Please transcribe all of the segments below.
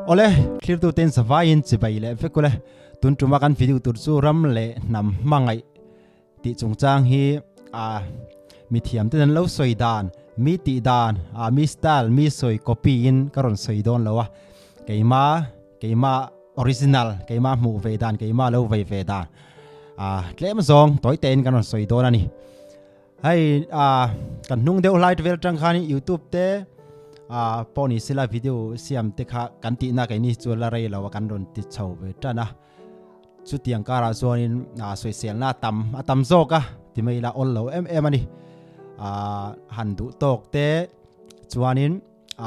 Awle, thlirtuten zavaiin chibai leh vek ule. Tun tuma kan video tur chu ram leh hnam hmangaih tih chungchang hi a mi thiam ten an lo sawi dan, mi tih dan, a mi style, mi sawi copy in ka rawn sawi dawn lo a. Keima, keima original, keima hmuh ve dan, keima lo vei ve dan a tlem zawng tawi tein kan rawn sawi dawn a ni. Hei a kan hnung deuh hlai vel tang khan YouTube te a pawh ni sila video siam te kha kan tih na keini chu la rei lo a kan rawn ti chho ve tan a chutiang karah chuanin a sawisel na tam a tam zawk a ti mai ila awl lo em em a ni a han duh tawk te chuanin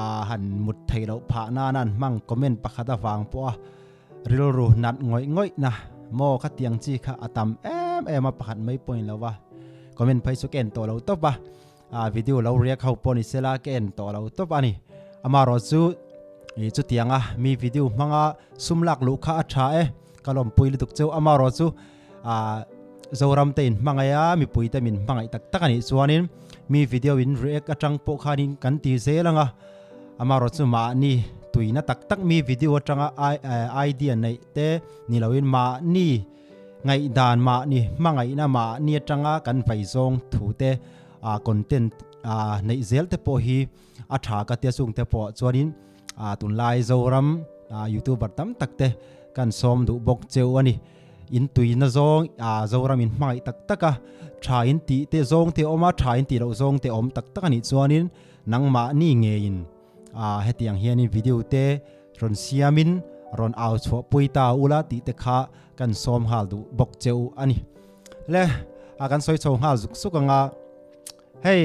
a han mut theih loh phah nan an hmang comment pakhat avang pawh a rilru nat ngawih ngawih na maw khatiang chi kha a tam em em a pakhat mai pawhin lo va comment phei chu ka en tawh lo tawp a a video lo react ho pawh ni sela ka en tawh lo tawp a ni amarawh chu ih chutiang a mi video hmanga sum lak luh kha a tha e ka lawmpui lutuk cheu amarawh chu a Zoram te in hmangaih a mipui te min hmangaih tak tak a nih chuanin mi video in react atang pawh khanin kan ti zel ang a amarawh chu mahni tuina tak tak mi video atanga idea neih te ni loin mahni ngaihdan mahni hmangaihna mahni atanga kan vai zawng thu te a content a neih zel te pawh hi a tha ka tia chung te pawh chuanin a tunlai Zoram youtuber tam tak te kan sawm duh bawk cheu a ni. In tuina zawng ah Zoram in hmangaih tak tak a, tha in tih te zawng te awm a, tha in tih loh zawng te awm tak tak a nih chuanin nangmahni ngeiin ah hetiang hianin video te rawn siamin rawn au chhuah pui ta ula tih te kha kan sawm nghal duh bawk che u a ni. Le a kan sawi chho nghal zuk zuk anga hei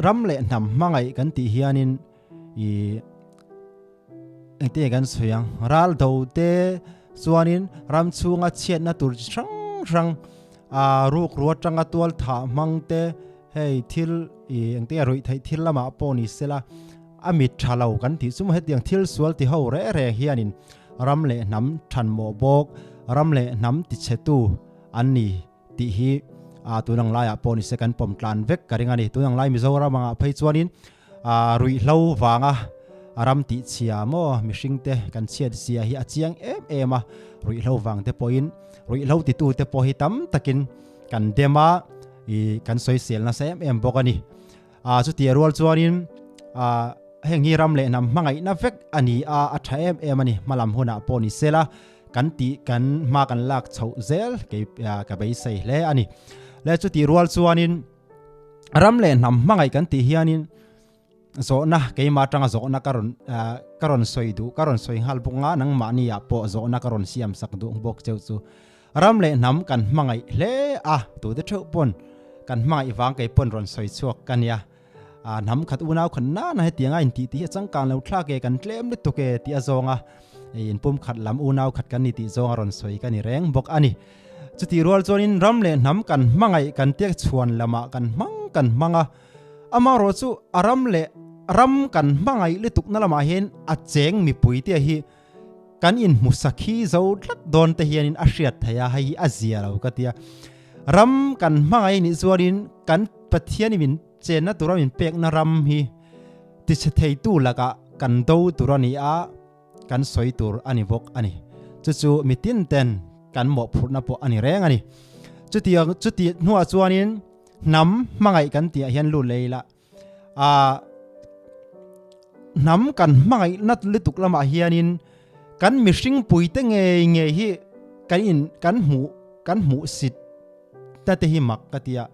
ram leh hnam hmangaih kan tih hianin ih Engtin nge kan sawi ang? Ral do te chuanin ram chhunga chhiatna tur chi hrang hrang ah ruk ru atanga tual thah hmang te hei thil ih engtin nge ruih theih thil lamah pawh ni sela a mit tha lo kan tih chu maw hetiang thil sual ti ho reh reh hianin ram leh hnam thanmawh bawk ram leh hnam tichhetu an ni tih hi ah tun ang laiah pawh ni se kan pawm tlan vek ka ring a ni. Tun ang lai Mizoram angah phei chuanin ah ruihhlo vanga a ram tih chhia maw mihring te kan chhiat zia hi a chiang em em a, ruihhlo vang te pawhin ruihhlo titu te pawh hi tam takin kan dem a ih kan sawisel nasa em em bawk a ni. Ah chutia rual chuanin ah heng hi ram leh hnam hmangaihna vek a ni a, a tha em em a ni hmalam hunah pawh ni sela kan tih kan hma kan lak chhoh zel kei ka beisei hle a ni. Le chutih rual chuanin ram leh hnam hmangaih kan tih hianin zawhna keimah atanga zawhna ka rawn ka rawn sawi duh ka rawn sawi nghal bawk nga nangmahni ah pawh zawhna ka rawn siam sak duh bawk cheu chu ram leh hnam kan hmangaih hle a tute theuh pawn kan hmangaih vang kei pawn rawn sawi chhuak ka nia a hnam khat unau khat nana hetianga intih tih hi a changkang lo thlak e kan tlem lutuk e tih a zawnga inpum khat lam unau khat kan ni tih zawnga rawn sawi ka ni reng bawk a ni. Chutih rual chuanin ram leh hnam kan hmangaih kan tek chhuan lamah kan hmang kan hmang a, amaherawh chu a ram leh ram kan hmangaih lutuk na lamah hian a cheng mipui te hi kan inhmu sakhi zo tlat dawn te hianin a hriat theih a, hei hi a zia lo ka tia. Ram kan hmangaih nih chuanin kan Pathianin min chenna tura min pekna ram hi tichhe theitu lakah kan do tur a ni a, kan sawi tur a ni bawk a ni. Chu chu mitin ten kan mawhphurhna pawh a ni reng a ni. Chutiang chuti hnuah chuanin hnam hmangaih kan tihah hian lut leh ila ah hnam kan hmangaih nat lutuk lamah hianin kan mihring puite ngei ngei hi kan in kan hmuh kan hmuh sit na te hi mak ka tia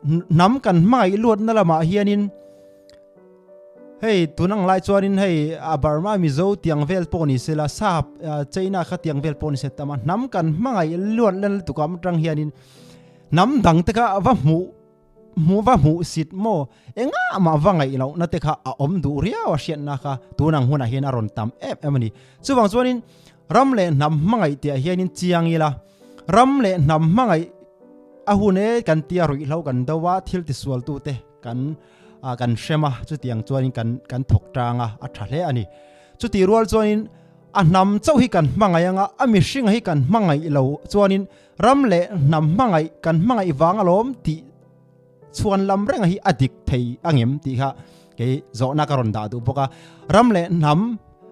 hnam kan hmangaih luatna lamah hianin hei tun ang lai chuanin hei a Burma Mizo tiang vel pawh ni sela sap China kha tiang vel pawh ni se tama hnam kan hmangaih luat lan lutuk am atang hianin hnam dang te kha va hmuh hmuh va hmuh sit maw enga mah va ngaih loh na te kha a awm duh riau a hriatna kha tun ang hunah hian a rawn tam em em a ni. Chuvang chuanin ram leh hnam hmangaih tihah hianin chiang ila ram leh hnam hmangaih a hun e kan tia ruihhlo kan do a thil tisualtu te kan kan hrem a chutiang chuanin kan kan thawk tang a a tha hle a ni. Chutih rual chuanin a hnam chauh hi kan hmangaih anga a mihring hi kan hmangaih lo chuanin Ram leh hnam hmangaih kan hmangaih vang alawm tih chhuan lam renga hi a dik thei angem tih kha kei zawhna ka rawn dah duh bawk a. Ram leh hnam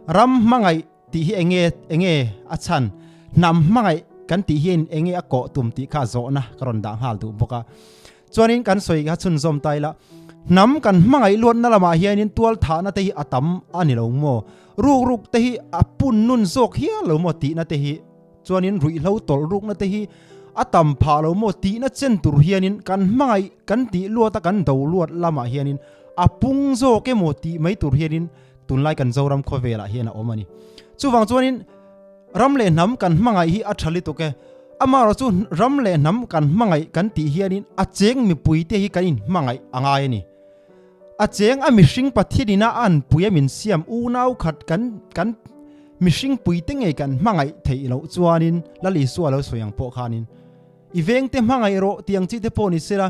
ram hmangaih tih hi enge enge a chhan hnam hmangaih kan tih hian enge a kawh tum tih kha zawhna ka rawn dah nghal duh bawk a. Chuanin kan sawi kha chhunzawm ta ila, hnam kan hmangaih luatna lamah hianin tual thahna te hi a tam a ni lo maw? Ruk ruk te hi a pun nun zawk hial lo maw tihna te hi? Chuanin ruihhlo tawlh rukna te hi a tam phah lo maw tihna chen tur hianin kan hmangaih kan tih luata kan do luat lamah hianin a pung zawk emaw tih mai tur hianin tunlai kan Zoram khawvelah hian a awm a ni. Chuvang chuanin ram leh hnam kan hmangaih hi a tha lutuk e. Amaherawh chu ram leh hnam kan hmangaih kan tih hianin a cheng mipuite hi kan inhmangaih a ngai a ni. A cheng a mihring Pathian ina a anpui a min siam unau khat kan kan mihring puite ngei kan hmangaih theih loh chuanin Lal Isua lo sawi ang pawh khanin i vengte hmangaih rawh tih ang chi te pawh ni sela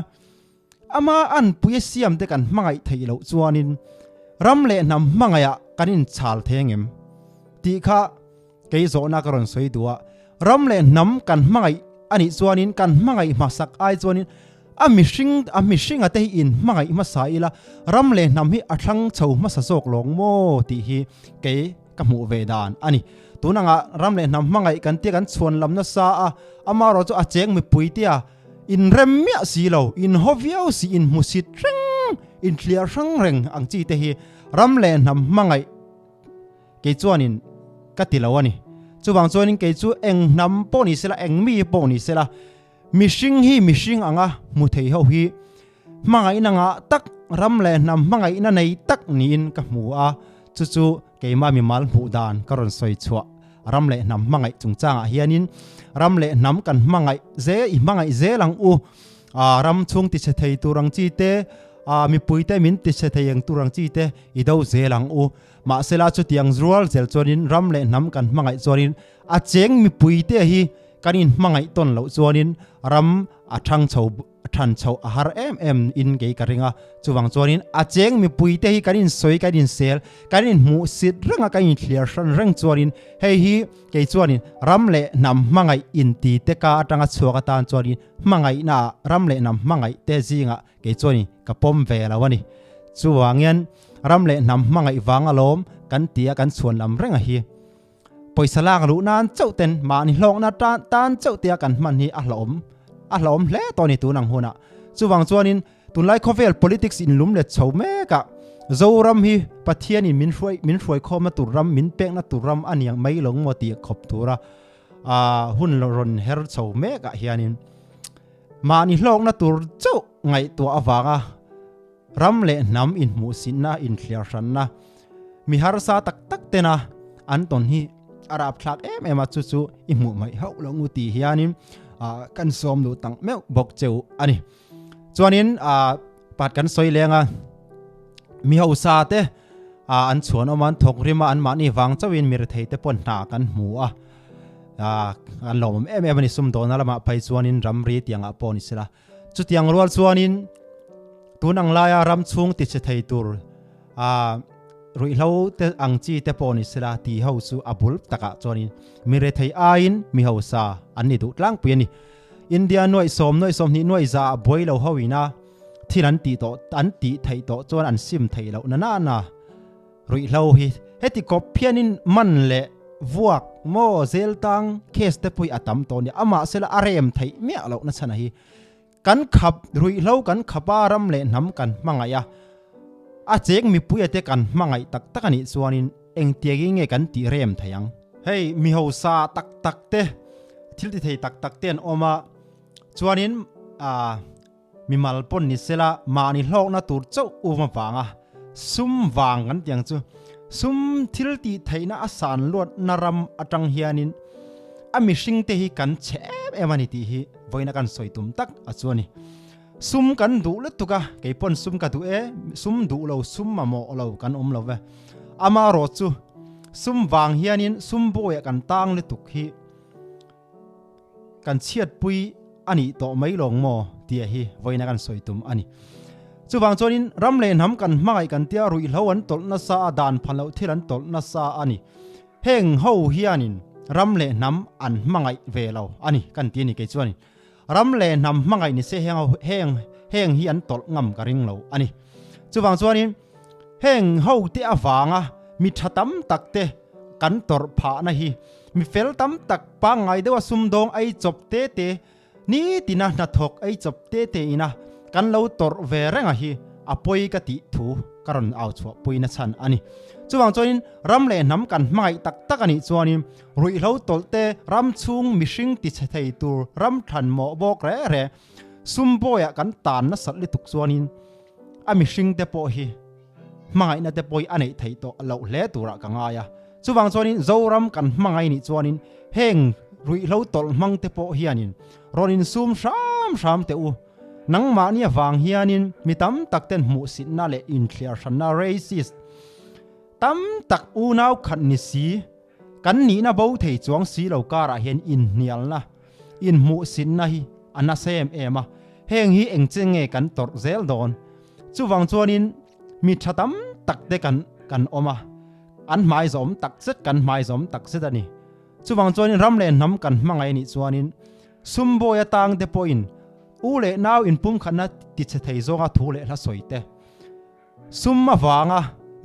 ama anpui a siam te kan hmangaih theih loh chuanin ram leh hnam hmangaih ah kan inchhal thei angem tih kha kei zawhna ka rawn sawi duh a, ram leh hnam kan hmangaih a nih chuanin kan hmangaih hmasak ai chuanin a mihring a mihringa te hi in hmangaih hmasa ila ram leh hnam hi a thlang chho hmasa zawk lawng maw tih hi kei ka hmuh ve dan a ni. Tun anga ram leh hnam hmangaih kan tia kan chhuan lam nasa a, amaherawh chu a cheng mipui tia inrem miah si lo, inhaw viau si, inhmusit reng, inthliar hrang reng ang chi te hi ram leh hnam hmangaih Kei chuanin ka ti lo a ni. Chuvang chuanin kei chu eng hnam pawh ni sela, eng mi pawh ni sela, mihring hi mihring anga hmu thei ho hi hmangaihna ngah tak, ram leh hnam hmangaihna nei tak niin ka hmu a. Chu chu keimah mimal hmuh dan ka rawn sawi chhuah. Ram leh hnam hmangaih chungchangah hianin ram leh hnam kan hmangaih zel, i hmangaih zel ang u. Ram chhung tichhe thei tur ang chi te, mipuite min tichhe thei ang tur ang chi te i do zel ang u. Mahsela chutiang rual zel chuanin ram leh hnam kan hmangaih chuanin a cheng mipuite hi kan inhmangaih tawn loh chuanin ram a thang chho than chho a har em em in kei ka ring a. Chuvang chuanin a cheng mipuite hi kan insawi kan insel kan inhmuhsit reng a kan inthliar hran reng chuanin hei hi kei chuanin ram leh hnam hmangaih inti te ka atanga chhuak atan chuanin hmangaihna ah ram leh hnam hmangaih te zingah Kei chuan ka pawm ve lo a ni. Chuvangin ram leh hnam hmangaih vang alawm kan ti a kan chhuan lam reng a hi. Pawisa lak luh nan chauh ten mahni hlawkna tan tan chauh tia kan hman hi a hlawhawm a hlawhawm hle tawh a ni tun ang hunah. Chuvang chuanin tunlai khawvel politics inlum let chho mekah Zoram hi Pathianin min hruai min hruai khawmna tur ram min pekna tur ram a niang mai lo maw tih khawp tura hun rawn her chho mekah hianin Mahni hlawkna tur chauh ngaihtuah avanga ram leh hnam inhmuhsitna, inthliarhranna, mi harsa tak tak tena an tawn hi a rapthlak em em a, chu chu i hmuh mai hauh lo ngu tih hianin kan sawm duh tak meuh bawk cheu a ni. Chuanin pat kan sawi leng a, mi hausa te an chhuan awm a, an thawk rim a, anmahni vang chauhin mi rethei te pawh hna kan hmu a. An lawmawm em em a ni sumdawhna lamah phei chuanin ramri tiangah pawh ni sela. Chutiang rual chuanin tun ang laia ram chhung tichhe thei tur ruihhlo te ang chi te pawh ni sela ti ho chu a bul takah chuanin mi rethei aiin mi hausa an ni duh tlangpui a ni. India nuaih sawm nuaih sawmhnih nuaih za ah buai lo ho ina thil an tih tawh an tih theih tawh chuan an sim theih loh na nana. Ruihhlo hi heti kawp hianin man leh vuak maw zel tang case te pawh hi a tam tawh a ni. Amah sela a rem theih miah loh na chhan a hi. Kan khap ruihhlo kan khap a ram leh hnam kan hmangaih a, a cheng mipuia te kan hmangaih tak tak a nih chuanin engtiangin nge kan tih rem thei ang. Hei mi hausa tak tak te thil ti thei tak tak te an awm a, chuanin ah Mimal pawn ni sela mahni hlawkna tur chauh um avanga sum vang kan tih ang chu. Sum thil tih theihna a san luatna ram atang hianin a mihring te hi kan chhe em em a ni tih hi vawiina kan sawi tum tak a chu a ni. Sum kan duh lutuk a, kei pawn sum ka duh e, sum duh lo sum mamawh lo kan awm lo ve. Amaherawh chu sum vang hianin sum bawiah kan tang lutuk hi Kan chhiatpui a nih tawh mai lawng maw tia hi vawiina kan sawi tum a ni. Chuvang chuanin ram leh hnam kan hmangaih kan tia ruihhlo an tawlh nasa a, dan phan loh thil an tawlh nasa a ni. Heng ho hianin ram leh hnam an hmangaih ve lo a ni kan ti a ni kei chuanin. Ram leh hnam hmangaih ni se heng ho heng heng hi an tawlh ngam ka ring lo a ni. Chuvang chuanin heng ho te avanga mi tha tam tak te. kan tawrh phahna hi mi fel tam tak pangngai deuha sumdawng ei chawp te te nitina hnathawk ei chawp te te ina kan lo tawrh ve renga hi a pawi ka tih thu ka rawn au chhuah puina chhan a ni. Chuvang chuanin ram leh hnam kan hmangaih tak tak a nih chuanin ruihhlo tawlh te ram chhung mihring ti chhe thei tur ram thlan mawh bawk reh reh sum bawiah kan tan nasat lutuk chuanin a mihring te pawh hi hmangaihna te pawh hi a neih theih tawh loh hle turah ka ngai a. Chuvang chuanin Zoram kan hmangaih nih chuanin heng ruihhlo tawlh hmang te pawh hianin rawn insum hram hram teh u. Nangmahni avang hianin mi tam tak ten hmuhsitna leh inthliar hranna racist tam tak unau khat ni si kan nihna bo thei chuang si lo karah hian inhnialna, inhmuhsitna hi a nasa em em a, heng hi engchen nge kan tawrh zel dawn? Chuvang chuanin mi tha tam tak te kan kan awm a, an hmai zawm tak zet kan hmai zawm tak zet a ni. Chuvang chuanin ram leh hnam kan hmangaih anih chuanin Sumbawi atang te pawhin u leh nau inpumkhatna tichhe thei zawnga thu leh hla sawi te, sum avanga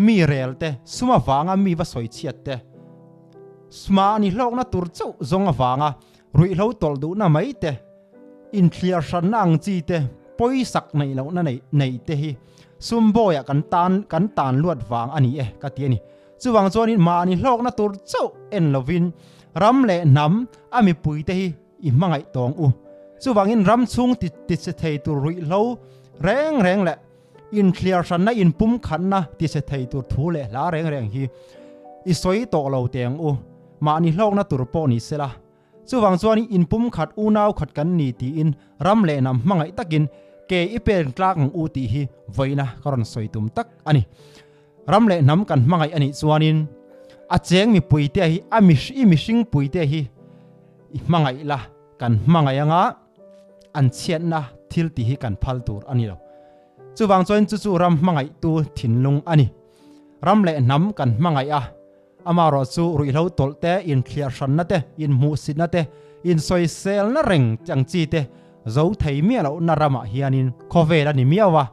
mi rel te, sum avanga mi va sawi chhiat te, mahni hlawkna tur chauh zawng avanga ruihhlo tawlh duhna mai te, inthliar hranna ang chi te, pawisak neih lohna neih neih te hi sumbawiah kan tan kan tan luat vang a ni e ka ti a ni. Chuvang chuanin mahni hlawkna tur chauh en lovin ram leh hnam a mipuite hi i hmangaih tawng u. Chuvangin ram chhung ti tichhe thei tur ruihhlo reng reng leh inthliar hranna inpumkhatna tichhe thei tur thu leh hla reng reng hi i sawi tawh lo teng u. Mahni hlawkna tur pawh ni sela. Chuvang chuanin inpumkhat unau khat kan ni tiin ram leh hnam hmangaih takin ke i pen tlak ang u tih hi vawiina ka rawn sawi tum tak a ni. Ram leh hnam kan hmangaih a nih chuanin a cheng mipuite hi a i mihring puite hi i hmangaih la kan hmangaih anga an chhiatna thil tih hi kan phal tur a ni lo. Chuvang chuan chu chu ram hmangaihtu thinlung a ni. Ram leh hnam kan hmangaih a, amaherawh chu ruihhlo tawlh te, inthliar hranna te, inhmuhsitna te, insawiselna reng ang chi te zo thei miah lohna ramah hianin khawvel a ni miau a.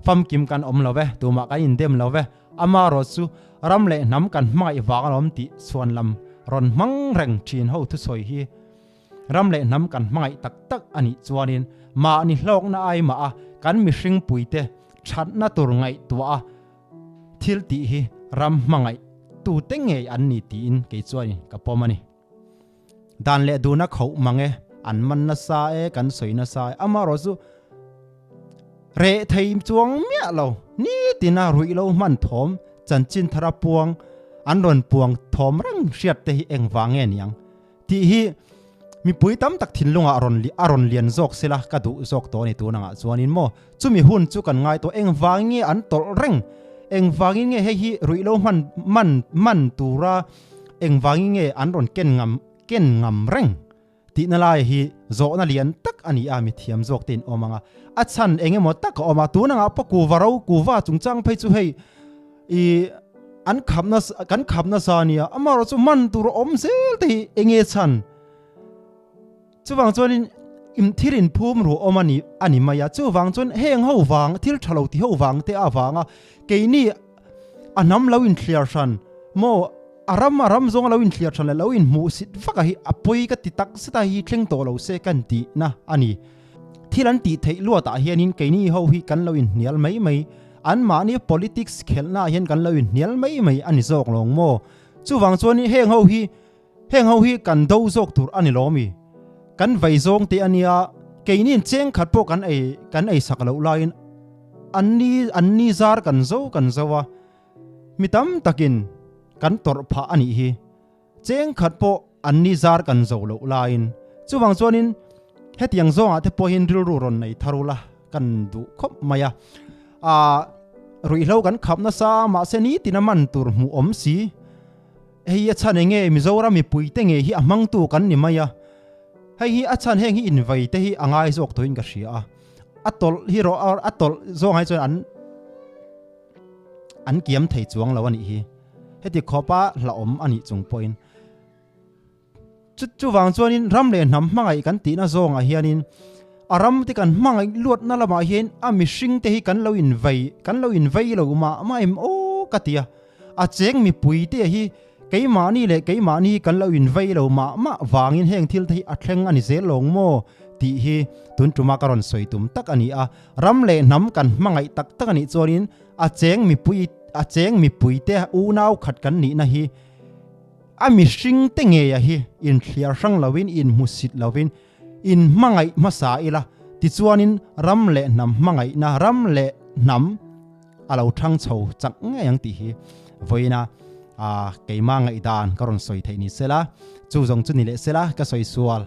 Famkim kan awm lo ve, tumah kan indem lo ve, amaherawh chu ram leh hnam kan hmangaih vang alawm tih chhuan lam rawn hmang reng thin ho thusawi hi ram leh hnam kan hmangaih tak tak a nih chuanin mahni hlawkna ai mah a kan mihring puite thatna tur ngaihtuah a thil tih hi ram hmangaih tute ngei an ni tiin kei chuanin ka pawm a ni. Dan leh duna khoh mang e, an man nasa e, kan sawi nasa e, amaherawh chu reh thei chuang miah lo, nitina ruih lo hman thawm, chanchin thara puang, an rawn puang thawm reng hriat te hi engvang nge niang tih hi mipui tam tak thinlungah rawn a rawn lian zawk sela ka duh zawk tawh a ni tunangah chuanin maw chumi hun chu kan ngai tawh engvangin nge an tawlh reng engvangin nge hei hi ruih lo hman man man tura Engvangin nge an rawn ken ngam ken ngam reng tihna lai hi zawhna lian tak a ni a, mithiam zawk te in awm ang a, a chhan eng emaw tak a awm a, tun angah pawh kuva ro kuva chungchang phei chu hei i an khapna kan khapna sa a nia, amaherawh chu man tur a awm zel te hi eng nge chhan? Chuvang chuanin im thil inphum ruh awm a ni a ni mai a, chuvang chuan heng ho vang thil tha lo ti ho vang te avanga keini a hnam lo inthliar hran maw a ram a ram zawnga lo inthliar hran leh lo inhmuh sit vak a hi a pawi ka ti tak zet a hi thleng tawh lo se kan tihna a ni. Thil an tih theih luatah hianin keini ho hi kan lo inhnial mai mai, anmahni politics khelhnaah hian kan lo inhnial mai mai a ni zawk lawng maw? Chuvang chuanin heng ho hi Heng ho hi kan do zawk tur a ni lo mi? Kan vei zawng te a nia, keiniin cheng khat pawh kan ei kan ei sak loh laiin an ni an ni zar kan zo kan zo a, mi tam takin kan tawrh phah a nih hi. Cheng khat pawh an ni zar kan zo loh laiin. Chuvang chuanin hetiang zawngah te pawhin rilru rawn nei thar ula kan duh khawp mai a. Aa ruihhlo kan khap nasa mahse nitin a man tur hmuh awm si. Hei a chhan enge Mizoram mipui te nge hi a hmangtu kan ni mai a, hei hi a chhan heng hi invei te hi a ngai zawk tawhin ka hria a, a tawlh hi rawh a tawlh zawng ai chuan an an kiam thei chuang lo a nih hi, heti khawpa hlauhawm a nih chung pawhin chu chuvang chuanin ram leh hnam hmangaih kan tihna zawngah hianin a ram te kan hmangaih luatna lamah hian a mihring te hi kan lo invei kan lo invei lo mah mah em aw ka ti a. A cheng mipui te hi Keimahni leh keimahni hi kan lo invei lo mah mah vangin heng thil te hi a thleng a ni zel lawng maw tih hi tun tuma ka rawn sawi tum tak a ni a. Ram leh hnam kan hmangaih tak tak a nih chuanin a cheng mipui a cheng mipuite unau khat kan nihna hi a mihring te ngeia hi inthliar hrang lovin inhmusit lovin in hmangaih hmasa ila tichuanin ram leh hnam hmangaihna ram leh hnam a lo thang chho chak ngei ang tih hi vawiina ah keimah ngaihdan ka rawn sawi theih ni sela chu zawng chu ni leh sela ka sawi sual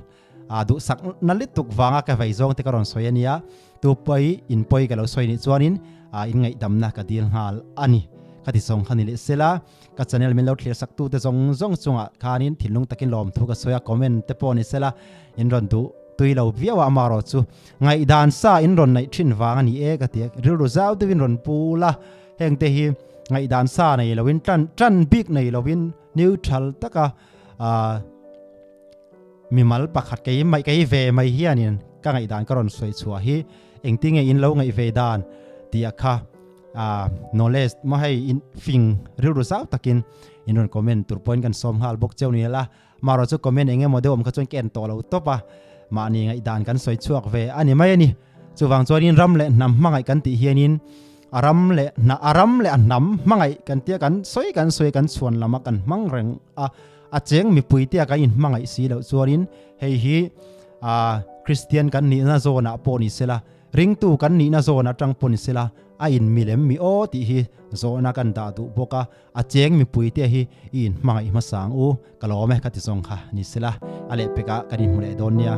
ah duhsak na lutuk vanga ka vei zawng te ka rawn sawi ania tu pawi in pawi ka lo sawi nih chuanin ah in ngaihdamna ka dil nghal a ni ka ti zawng kha ni leh sela ka channel min lo thlir sak tu te zawng zawng chungah khanin thinlung takin lawmthu ka sawi a comment te pawh ni sela in rawn duh tui lo viau a amarawh chu ngaihdan sa in rawn neih thin vang a ni e ka ti a rilru zau deuhin rawn pu la heng te hi ngaihdan sa nei loin tan tan bik nei loin neutral taka ah mimal pakhat kei mai kei ve mai hianin ka ngaihdan ka rawn sawi chhuah hi engtinge in lo ngaih ve dan tih a kha ah knowledge maw hei in fing rilru zau takin in rawn comment tur pawhin kan sawm nghal bawk cheu ni la Marawh chu comment eng emaw deuh awm kha chuan ka en tawh lo tawp a, mahni ngaihdan kan sawi chhuak ve a ni mai a ni. Chuvang chuanin ram leh hnam hmangaih kan tih hianin a ram leh hna a ram leh a hnam hmangaih kan tia kan sawi kan sawi kan chhuan lama kan hmang reng a, a cheng mipui tia kan inhmangaih si loh chuanin hei hi ah Kristian kan nihna zawnah pawh ni sela, Ringtu kan nihna zawn atang pawh ni sela, a in milem mi aw tih hi zawhna kan dah duh bawk a, a cheng mipuite hi i inhmangaih hmasa ang u, ka lawm e ka ti zawng kha ni sela, a lehpekah kan inhmu leh dawn nia.